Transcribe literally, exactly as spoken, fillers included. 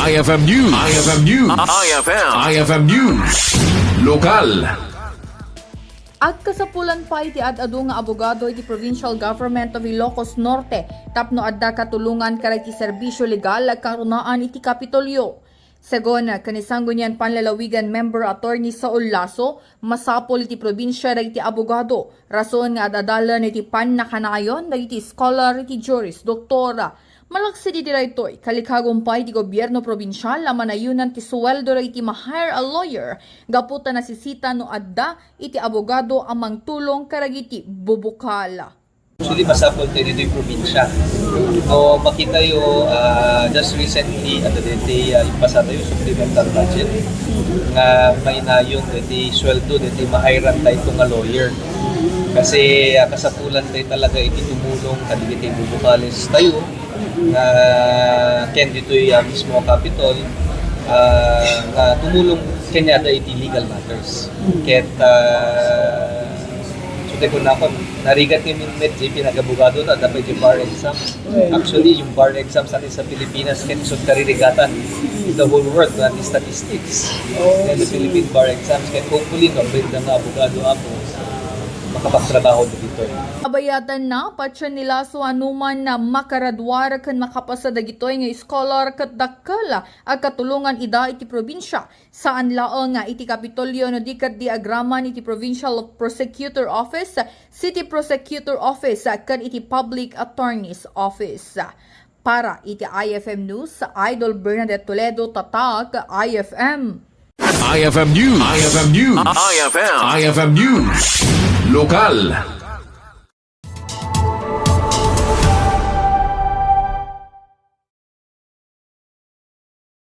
I F M News. I F M News. I F M. I F M News. Lokal. Agkasapulan pay ti ad-adu nga abogado iti Provincial Government of Ilocos Norte tapno adda katulongan kadagiti serbisyo legal a karunaan iti Kapitolyo. Segun ken ni Sangguniang Panlalawigan member Attorney Saul Lasso, masapul iti probinsia dagiti abogado, rason nga ad-adalen iti pannakanayon dagiti scholar iti Juris Doctora. Malaksid iti daytoy, kalikagum pay ti gobierno probinsial a manayonan ti suweldo dagiti ma-hire a lawyer gapu ta nasisita no adda iti abogado a mangtulong kadagiti bubukal. Actually, masapul tayo dito'y probinsya. No, makita yo, ah, just recently, ano, dito, ah, impasa tayo supplemental budget nga mainayon dito sweldo dito ma-hire-an tayo nga lawyer. Kasi ah, kasapulan tayo talaga iti tumulong kadagiti bubukal tayo nga ken dito'y ah, mismo Capitol ah, nga tumulong kaniada iti legal matters. Ket ah, so, kunakon, narigat nga met, J P, nagabogado na, dapat yung bar exam. Actually, yung bar exam sa atin sa Pilipinas, ket so karirigatan the whole world, not the statistics. And the Philippine bar exams, ket hopefully, no, pwede nga abogado ako, makapagtrabaho na dito. Abayatan na, patien ni Lasso a numan na makaraduar ken makapasa dagitoy nga scholar ket dakkel a katulongan ida iti probinsia. Saan laeng nga iti Kapitolyo no di ket di agraman iti Provincial Prosecutor Office, City Prosecutor Office, ken iti Public Attorney's Office. Para iti I F M News, Idol Bernadette Toledo, Tatak, I F M. I F M News. I F M News. I F M. I F M News. Lokal.